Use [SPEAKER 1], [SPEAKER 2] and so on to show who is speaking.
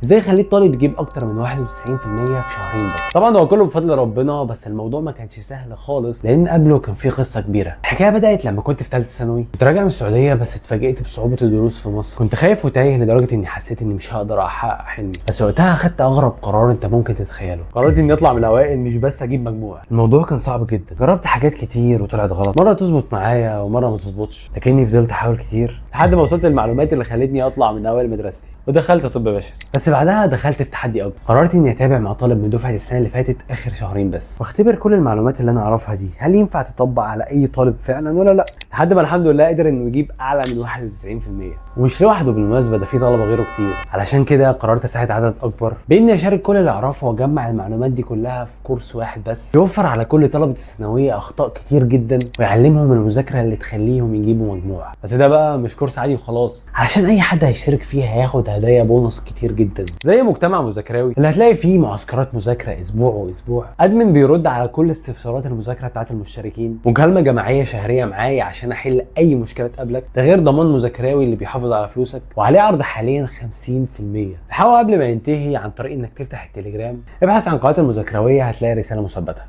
[SPEAKER 1] ازاي خليت طالب يجيب اكتر من 91% في شهرين بس. طبعا هو كله بفضل ربنا، بس الموضوع ما كانش سهل خالص لان قبله كان في قصة كبيرة. الحكاية بدات لما كنت في ثالثة ثانوي، كنت راجع من السعودية بس اتفاجئت بصعوبة الدروس في مصر. كنت خايف وتايه لدرجة اني حسيت اني مش هقدر احقق حلمي، بس وقتها اخدت اغرب قرار انت ممكن تتخيله. قررت اني اطلع من الاوائل، مش بس اجيب مجموع. الموضوع كان صعب جدا، جربت حاجات كتير وطلعت غلط، مرة تظبط معايا ومرة ما تظبطش، لكني فضلت احاول كتير لحد ما وصلت للمعلومات اللي خلتني اطلع من اوائل مدرستي ودخلت طب بشري. بس بعدها دخلت في تحدي اكبر، قررت اني اتابع مع طالب من دفعه السنة اللي فاتت اخر شهرين بس، واختبر كل المعلومات اللي انا اعرفها دي هل ينفع تطبق على اي طالب فعلا ولا لا، لحد ما الحمد لله قدر انه يجيب اعلى من 91%. ومش لوحده بالمناسبة، ده في طلبه غيره كتير. علشان كده قررت اساعد عدد اكبر باني اشارك كل اللي اعرفه واجمع المعلومات دي كلها في كورس واحد بس، يوفر على كل طلبه الثانوية اخطاء كتير جدا ويعلمهم المذاكرة اللي تخليهم يجيبوا مجموع. بس ده بقى مش كورس عادي وخلاص، علشان اي حد هيشترك فيه هياخد هدايا بونص كتير جدا، زي مجتمع مذاكراوي اللي هتلاقي فيه معسكرات مذاكرة اسبوع واسبوع، admin بيرد على كل استفسارات المذاكرة بتاعت المشتركين، مكالمة جماعية شهرية معايا عشان احل اي مشكلة تقابلك، ده غير ضمان مذاكراوي اللي بيحافظ على فلوسك، وعليه عرض حاليا 50%. الحقوا قبل ما ينتهي عن طريق انك تفتح التليجرام، ابحث عن قناة المذاكراويه هتلاقي رسالة مثبتة.